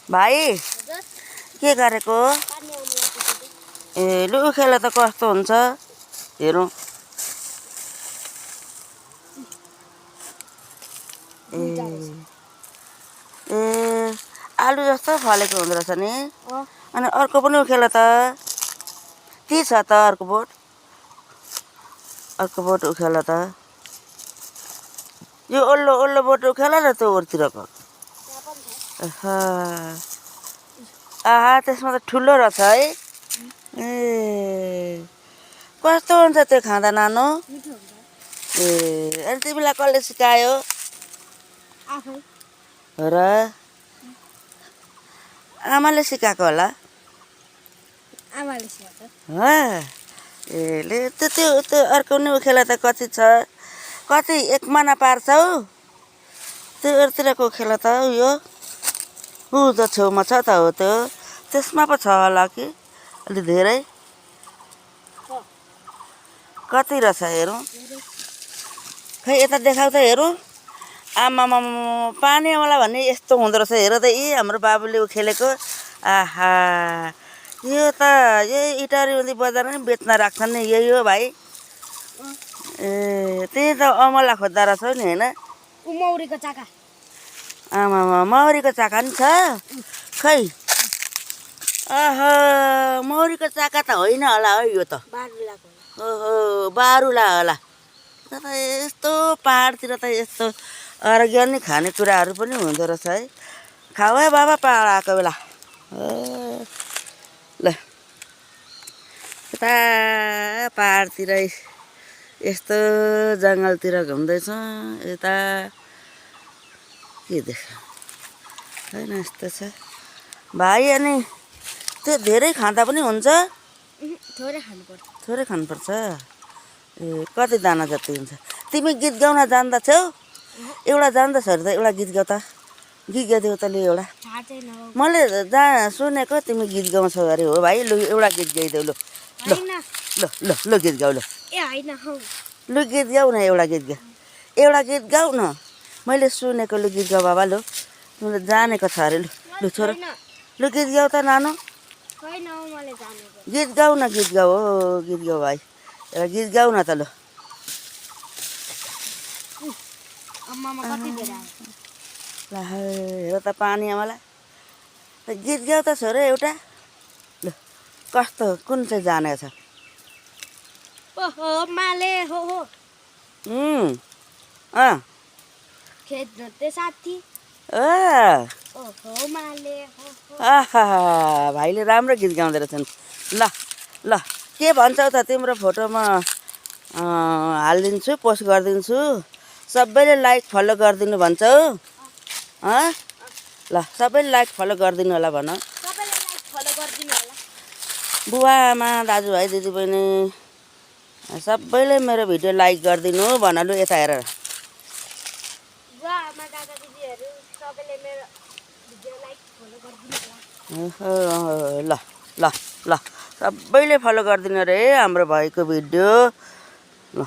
भाइ के गरेको ए लु खेल त कस्तो हुन्छ हेरौँ ए आलु जस्तो फलेको हुँदो रहेछ नि अनि अर्को पनि उखेल त के छ त अर्को बोट उखेल त यो ओल्लो बोट उखेल र त्यो ओरतिरको आहा त्यसमा त ठुलो रहेछ है ए कस्तो हुन्छ त्यो खाँदा नानो ए अनि तिमीलाई कसले सिकायो र आमाले सिकाएको होला ए ले त्यो अर्को नि उखेला त कति छ कति एक माना पार्छ हौ त्यो अरूतिरको खेला त यो त छेउमा छ त हो त्यो त्यसमा पो छ होला कि अलि धेरै कति रहेछ हेरौँ खै यता देखाउ त हेरौँ आमामा पानीवाला भन्ने यस्तो हुँदो रहेछ हेर त यी हाम्रो बाबुले खेलेको आहा यो त यही इटारी बजारमा नि बेच्न राख्छन् नि यही हो भाइ ए त्यही त अमला खोज्दा रहेछ नि होइन मौरीको चाका आमामा मौरीको चाका नि छ खै आहा मौरीको चाका त होइन होला है यो त ओहो बारुला होला यस्तो पहाडतिर त यस्तो अर्ग्यानिक खानेकुराहरू पनि हुँदो रहेछ है खाऊ है बाबा पहाड आएको बेला ल यता पहाडतिर यस्तो जङ्गलतिर घुम्दैछौँ यता के देख होइन यस्तो छ भाइ अनि त्यो धेरै खाँदा पनि हुन्छ थोरै खानुपर्छ ए कति दाना जति हुन्छ तिमी गीत गाउन जान्दछौ एउटा जान्दछ अरे त एउटा गीत गाउ त गीत गाइदेऊ त लु एउटा मैले सुनेको तिमी गीत गाउँछौ अरे हो भाइ लु एउटा गीत गाइदेऊ लु ल ल ल ल गीत गाउ ल लु गीत गाउ न एउटा गीत गाउ न मैले सुनेको लु गीत गाउ बाबा लु तिमीले जानेको छ अरे लु लु छोरो लु गीत गाउ त नानो गीत गाउ न हो गीत गाउ भाइ एउटा गीत गाउ न त लु हेर त पानी आमालाई गीत गाउ त छोरो एउटा ल कस्तो कुन चाहिँ जानेको छ भाइले राम्रो गीत गाउँदो रहेछन् ल ल के भन्छौ त तिम्रो फोटोमा हालिदिन्छु पोस्ट गरिदिन्छु सबैले लाइक फलो गरिदिनु भन्छौ ल सबैले लाइक फलो गरिदिनु होला भन बुवा आमा दाजुभाइ दिदीबहिनी सबैले मेरो भिडियो लाइक गरिदिनु भन लु यता हेरेर ल ल ल सबैले फलो गरिदिनु रे हाम्रो भाइको भिडियो ल